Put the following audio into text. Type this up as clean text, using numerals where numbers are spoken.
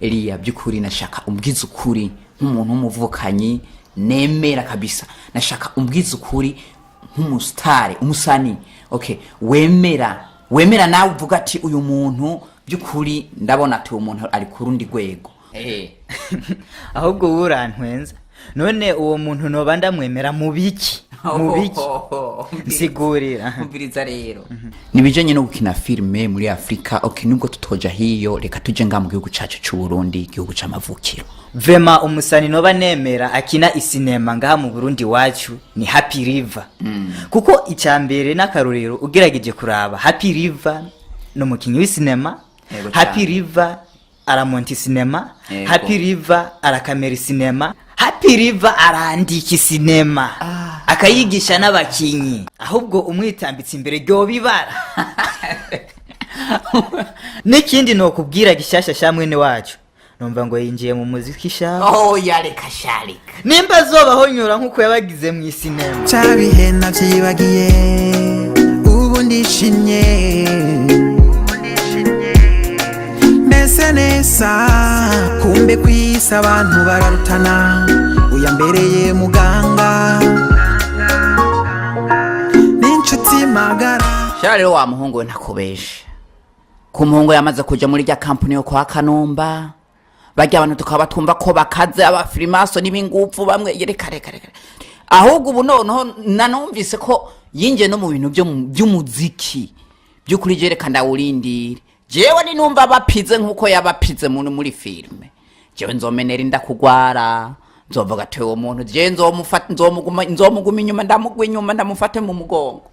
Eliya, by'ukuri nashaka umbwize ukuri nk'umuntu w'umuvukanyi nemera kabisa. Nashaka umbwize ukuri nk'umusitari, umusani, okay, wemera nawe uvuga ati uyu muntu by'ukuri ndabona ati uyu muntu ari ku rundi rwego. Ahubwo wowe urantwenza. None uwo muntu noba ndamwemera mu biki? Mu biki? Nsigurira. Umviriza rero, ni ibijanye no gukina filime muri Afurika. Okay, nubwo tutoja hiyo, reka tuje nga mu gihugu cacu c'u Burundi, igihugu c'amavukiro. Vraiment, umusani noba nemera akina isinema ngaha mu Burundi wacu ni Happy River, kuko icya mbere n'akarorero, ugerageje kuraba, Happy River ni umukinnyi w'isinema. Happy River aramonta isinema. Happy River arakamera isinema. Happy River arandika isinema, akayigisha n'abakinyi. Ahubwo umwitambitse imbere ryoba ibara. N'ikindi nokubwira gishasha sha mwene wacu, numva ngo yinjiye mu muziki sha. Oh, yareka sharika. Nimba azobaho nyura nk'uko yabagize mu isinema. Cyabihe navyibagiye, ubu ndishimye, meze neza. Kumbe kwisi abantu bararutana, uyambereye muganga n'inshuti magara. Sha rero, wa muhungu we, ntakubeshe ku muhungu yamaze kuja muri rya kampuni yo kwa Kanomba. Barya abantu tukaba twumva ko bakaze, abafirimaso n'ibinguvu bamwe. Reka reka reka, ahubwo ubu noneho nanumvise ko yinjiye no mu bintu by'umuziki. By'ukuri je reka ndawurindire. Jewe ninumva bapize nk'uko yabapize muri filime, jewe nzomenera inda kugwara, nzovuga ati uwo muntu jewe nzomufata, nzomuguma inyuma, ndamugwa inyuma, ndamufate mu mugongo.